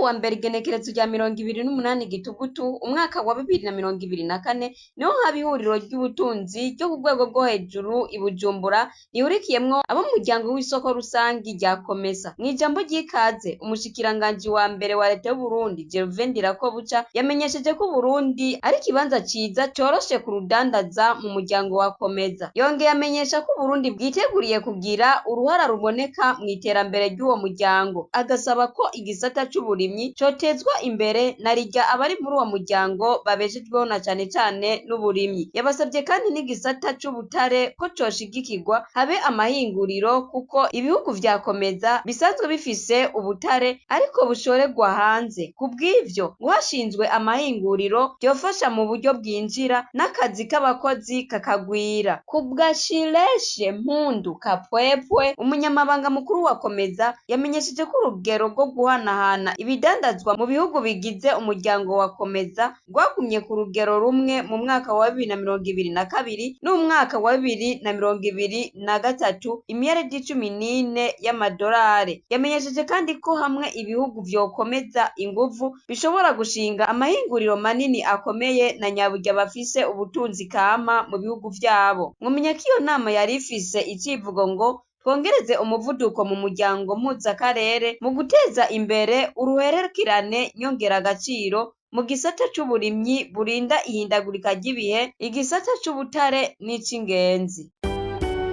Kuri uwu wa mbere, igenekerezo rya 28 Gitugutu umwaka wa 2024, niho haba ihuriro ry'ubutunzi ryo ku rwego rwo hejuru i Bujumbura, rihurikiyemwo abo mu muryango w'isoko rusangi rya COMESA. Mw'ijambo ry'ikaze, umushikiranganji wa mbere wa leta y'Uburundi, Gervais Ndirakobuca, yamenyesheje ko Uburundi ari ikibanza ciza coroshe kurudandaza mu muryango wa COMESA. Yongeye amenyesha ko Uburundi bwiteguriye kugira uruhara ruboneka mw'iterambere ry'uwo muryango, agasaba ko igisata c'uburimyi cotezwa imbere narirya abari muri uwo muryango babeshejweho na cane cane n'uburimyi. Yabasavye kandi n'igisata c'ubutare ko coshigikirwa, habe amahinguriro, kuko ibihugu vya COMESA bisanzwe bifise ubutare ariko bushorerwa hanze. Kubw'ivyo ngo hashinzwe amahinguriro vyofasha mu buryo bwinjira n'akazi k'abakozi kakagwira. Kubwa Shireshe Mpundu Kapwepwe, umunyamabanga mukuru wa COMESA, yamenyesheje ko urugero rwo guhanahana ibidandazwa mu bihugu bigize umuryango wa COMESA rwagumye ku rugero rumwe mu mwaka wa 2022 n'umwaka wa 2023, imiyaridi 14 y'amadolari. Yamenyesheje kandi ko hamwe ibihugu vyokomeza inguvu bishobora gushinga amahinguriro manini akomeye na nyaburya bafise ubutunzi kama mu bihugu vyabo. Mwomenya ko iyo nama yari ifise icivugo ngo "Twongereze umuvuduko mu muryango mpuzakarere mu guteza imbere uruhererekane nyongeragaciro mu gisata c'uburimyi burinda ihindagurika ry'ibihe, igisata c'ubutare n'ic'ingenzi."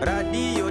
Radiyo.